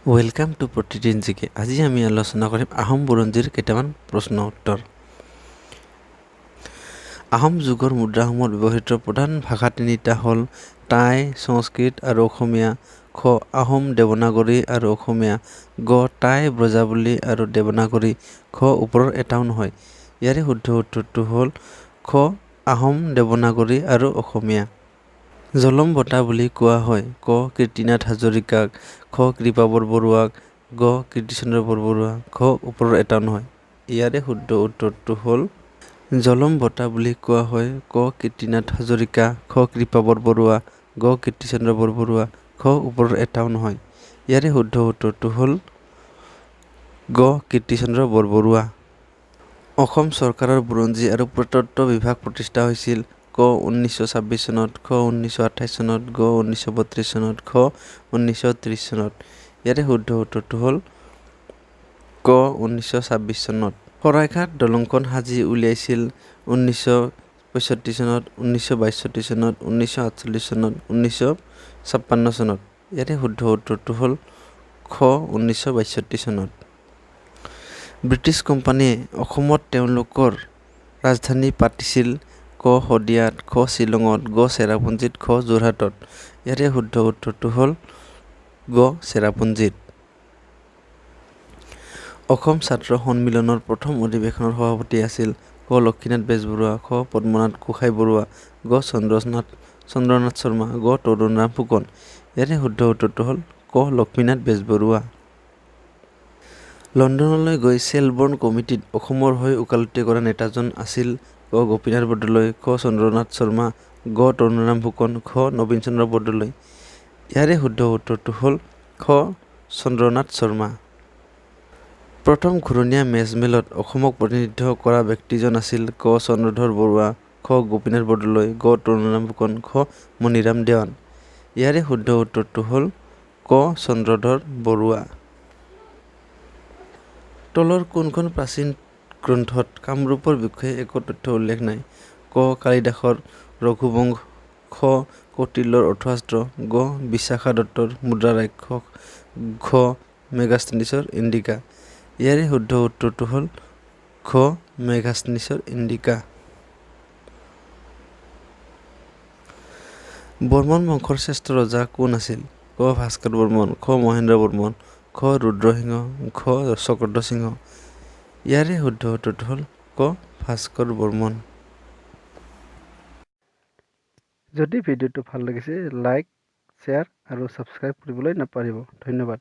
Welcome to প্ৰতিদিন জিকে। আজি আমি আলোচনা কৰিম আহোম বুৰঞ্জীৰ কেইটামান প্ৰশ্ন উত্তৰ। আহোম যুগৰ মুদ্ৰাসমূহত ব্যৱহৃত প্ৰধান ভাষা তিনিটা হ'ল টাই, সংস্কৃত আৰু অসমীয়া। খ, আহোম, দেৱনাগৰী আৰু অসমীয়া। গ, টাই, ব্ৰজাৱলী আৰু দেৱনাগৰী। ঘ, ওপৰৰ এটাও নহয়। ইয়াৰে শুদ্ধ উত্তৰটো হ'ল খ, আহোম, দেৱনাগৰী আৰু অসমীয়া। জলম বঁটা বুলি কোৱা হয় ক, কীৰ্তিনাথ হাজৰিকাক, খ, কৃপাবৰ বৰুৱাক, গ, কীৰ্তিচন্দ্ৰ বৰবৰুৱা, ঘ, ওপৰৰ এটাও নহয়। ইয়াৰে শুদ্ধ উত্তৰটো হ'ল জলম বঁটা বুলি কোৱা হয় ক, কীৰ্তিনাথ হাজৰিকা, খ, কৃপাবৰ বৰুৱা, গ, কীৰ্তিচন্দ্ৰ বৰবৰুৱা, ঘ, ওপৰৰ এটাও নহয়। ইয়াৰে শুদ্ধ উত্তৰটো হ'ল গ, কীৰ্তিচন্দ্ৰ বৰবৰুৱা। অসম চৰকাৰৰ বুৰঞ্জী আৰু পুৰাতত্ত্ব বিভাগ প্ৰতিষ্ঠা হৈছিল ক, 1926 চনত, খ, 1928 চনত, গ, 1932 চনত, ঘ, 1930 চনত। ইয়াৰে শুদ্ধ উত্তৰটো হ'ল ক, 1926 চনত। শৰাইঘাট দলংখন সাজি উলিয়াইছিল 1965 চনত, 1962 চনত, 1948 চনত, 1956 চনত। ইয়াৰে শুদ্ধ উত্তৰটো হ'ল খ, 1962 চনত। ব্ৰিটিছ কোম্পানীয়ে অসমত তেওঁলোকৰ ৰাজধানী পাতিছিল ক, শদিয়াত, খ, শ্বিলঙত, গ, চেৰাপুঞ্জীত, ঘ, যোৰহাটত। ইয়াৰে শুদ্ধ উত্তৰটো হ'ল গ, চেৰাপুঞ্জীত। অসম ছাত্ৰ সন্মিলনৰ প্ৰথম অধিৱেশনৰ সভাপতি আছিল ক, লক্ষ্মীনাথ বেজবৰুৱা, খ, পদ্মনাথ গোহাঁই বৰুৱা, গ, চন্দ্ৰনাথ শৰ্মা, গ, তৰুণৰাম ফুকন। ইয়াৰে শুদ্ধ উত্তৰটো হ'ল ক, লক্ষ্মীনাথ বেজবৰুৱা। লণ্ডনলৈ গৈ চেলবৰ্ণ কমিটিত অসমৰ হৈ ওকালতি কৰা নেতাজন আছিল ক, গোপীনাথ বৰদলৈ, খ, চন্দ্ৰনাথ শৰ্মা, গ, তৰুণৰাম ফুকন, ঘ, নবীনচন্দ্ৰ বৰদলৈ। ইয়াৰে শুদ্ধ উত্তৰটো হ'ল খ, চন্দ্ৰনাথ শৰ্মা। প্ৰথম ঘূৰণীয়া মেজমেলত অসমক প্ৰতিনিধিত্ব কৰা ব্যক্তিজন আছিল ক, চন্দ্ৰধৰ বৰুৱা, খ, গোপীনাথ বৰদলৈ, গ, তৰুণৰাম ফুকন, ঘ, মণিৰাম দেৱান। ইয়াৰে শুদ্ধ উত্তৰটো হ'ল ক, চন্দ্ৰধৰ বৰুৱা। তলৰ কোনখন প্ৰাচীন গ্ৰন্থত কামৰূপৰ বিষয়ে একো তথ্য উল্লেখ নাই? ক, কালিদাসৰ ৰঘুবংশ, খ, কৌটিল্যৰ অৰ্থশাস্ত্ৰ, গ, বিশাখাদত্তৰ মুদ্ৰাৰাক্ষস, ঘ, মেগাস্থিনিছৰ ইণ্ডিকা। ইয়াৰে শুদ্ধ উত্তৰটো হ'ল ঘ, মেগাস্থিনিছৰ ইণ্ডিকা। বৰ্মন বংশৰ শ্ৰেষ্ঠ ৰজা কোন আছিল? ক, ভাস্কৰ বৰ্মন, খ, মহেন্দ্ৰ বৰ্মন, খ, ৰুদ্ৰসিংহ, ঘ, চক্ৰধ্বজ সিংহ। ইয়াৰে শুদ্ধ উত্তৰটো হ'ল ক, ভাস্কৰ বৰ্মন। যদি ভিডিঅ'টো ভাল লাগিছে, লাইক, শ্বেয়াৰ আৰু ছাবস্ক্ৰাইব কৰিবলৈ নাপাহৰিব। ধন্যবাদ।